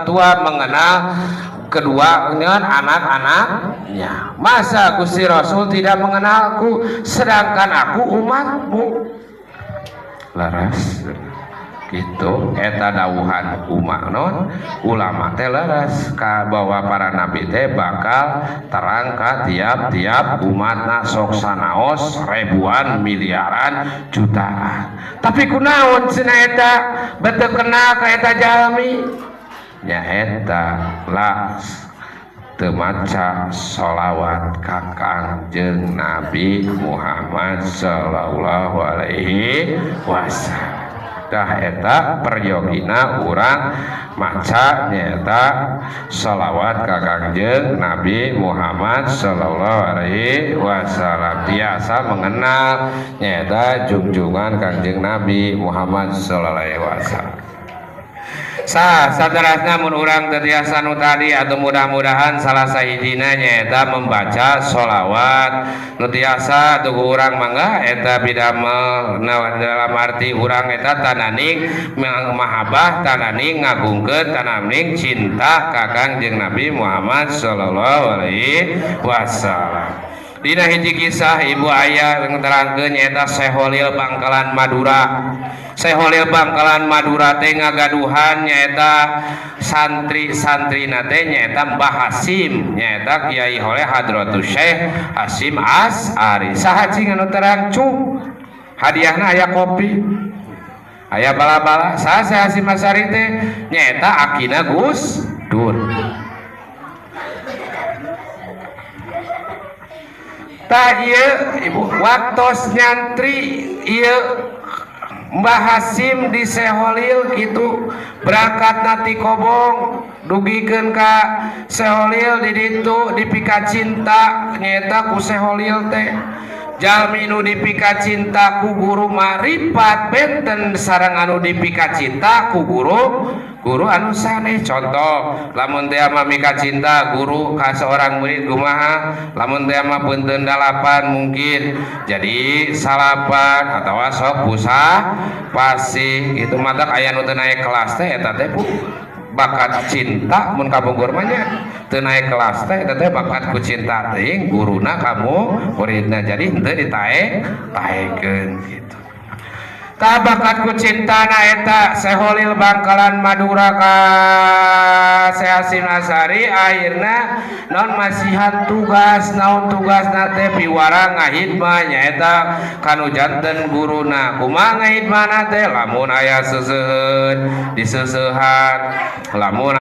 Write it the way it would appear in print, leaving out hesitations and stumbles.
Tua mengenal kedua dengan anak-anaknya. Masa Gusti Rasul tidak mengenalku sedangkan aku umatmu? Leres gitu eta dawuhan umat non ulama teh leres ka bahwa para nabi teh bakal terang ka tiap-tiap umatna sok sanaos ribuan miliaran jutaan. Tapi kunaon cenah eta bete kenal ka eta jalmi? Nya eta lah teu maca sholawat ka Kangjeng Nabi Muhammad sallallahu alaihi wasallam. Tah eta peryogina urang maca nyaeta sholawat ka Kangjeng Nabi Muhammad sallallahu alaihi wasallam. Tiasa mengenal nyaeta jungjungan Kangjeng Nabi Muhammad sallallahu alaihi wasallam. Sah saterasna mun urang teu tiasa nu tadi atau mudah-mudahan salah sahijina nyaeta membaca sholawat nu tiasa atuh ku urang mangga eta bidamel dalam arti urang eta tananing mahabbah, tananing ngagungkeun, tananing cinta ka Kangjeng Nabi Muhammad sallallahu alaihi wasallam. Dina hiji kisah ibu ayah ngeterangkeun nyaeta Seholil Bangkalan Madura. Seholil Bangkalan Madura teh ngagaduhan nyaeta santri-santrina teh nyaeta Mbah Hasim, nyaeta Kiai Holeh Hadratus Syekh Hasyim Asy'ari. Saha cing anu terang cu? Hadiahna aya kopi, aya bala-bala. Saha Syekh Hasyim Asy'ari teh? Nyaeta akina Gus Dur. Tah ieu ibu waktos nyantri ieu Mbah Hasim di Seholil gitu berangkat nati Kobong dugikeun ka Seholil di ditu dipika cinta nyaeta ku Seholil teh. Jalmi nu dipika cinta ku guru maripat benten sareng anu dipika cinta ku guru guru anu sanes. Contoh lamun teh mah mika cinta guru ka seorang murid kumaha, lamun teh mah punten 8 mungkin jadi salapan atawa sok pusah pasih gitu. Matak aya nu teu naik kelas teh eta teh bu bakat cinta mun ka Bogor mah nya teu naik kelas teh eta teh bakat ku cinta teuing guruna kamu muridna jadi henteu ditaek-taekeun gitu. Tah bakat ku cintana eta Seholil Bangkalan Madura ka Syekh Hasyim Asy'ari akhirna naon masihan tugas, naon tugasna teh piwara ngahidmah nyaeta kanu janten guruna. Kumaha ngahidmahna teh? Lamun aya seuseuheun diseusehan, lamun